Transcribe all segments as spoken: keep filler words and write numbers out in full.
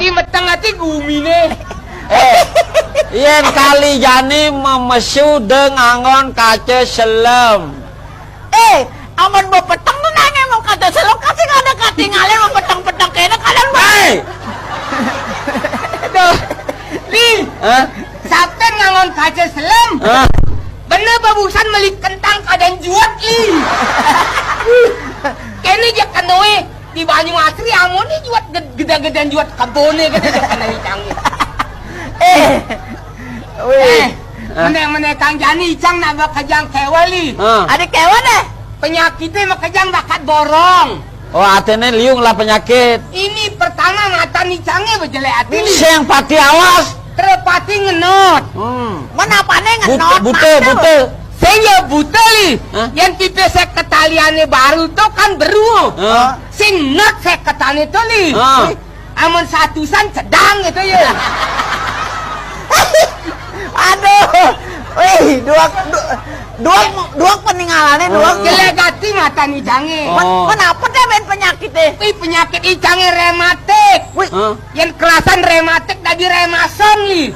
Meteng ati guminé. Eh, yén kali jani memesu da nganggon kaca selem. Eh, amun bepeteng tuh nanya mau kaca selem, kasih kada katingalé mau peteng-peteng kéné kadang. Héi! Aduh. Li, hah? Sabten nganggon kaca selem. Hah? Bener babusan meli kentang kadang juat, Li. Kéné ja kenoé di Banyu Asri amun juat ged-, gedé-gedéan juat keboné kéné ja kenoé cangé. Eh. Wih. Eh, mené-mené Kang Jani icang nak makejang kéweh, Li. Hah. Adi kéweh deh. Penyakité makejang bakat borong. Oh, atiné liu ngelah penyakit. Ini pertama matan icangé bejelek ati, Li. Sing pati awas. Terpati ngenot. Hmm. Menapané ngenot? Buta, buta. Sing ya buta, Li. Hah? Yén pipis seketaliané baru to kan beru. Hah? Sing ngenot seketané to, Li. Hah? Amun satusan sedang gitu ya. Aduh. Wih, duak, du-, duak, duak peningalané, duak. Jelek ati matan icangé. Oh. Men-, menapa téh, men, penyakité? Wih, penyakit icangé rematik. Wih. Hah? Yén kerasan rematik dadi remason, Li.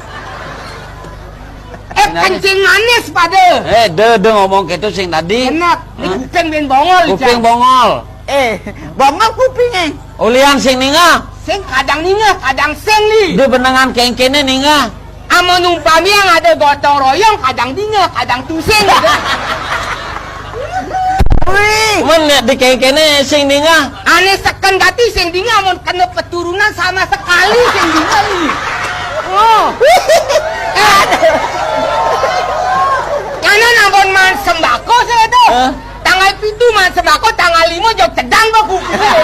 Eh, kencing manis pada. Eh, deh, deh ngomong gitu sing tadi. Enak. Hah? Kuping bin bongol, kuping bongol. Eh, bongol kupingé. Ulian sing ningeh. Sing kadang ningeh, kadang sing, Li. Di benengan kéngkéné ningeh. Amun umpami yang ada gotong royong, kadang dingeh, kadang tusing. Wih. Men nek di kéngkéné sing ningeh. Ané seken gati sing dingeh, amun kena peturunan sama sekali sing dingeh, Li. Oh. Eh. Nyana nambon man sembako saya tuh. Hah? Tanggal pitu man sembako, tanggal lima jog cedang kok kuping.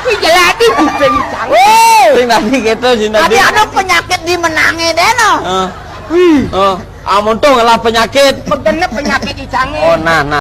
Wih, jelek ati kuping cang. Wih. Sing tadi gitu, sing tadi. Tapi ada penyakit di menangé deh, no. Heeh. Wih. Oh, amun tuh ngelah penyakit. Pegenep penyakit icangé. Oh, nah, nah.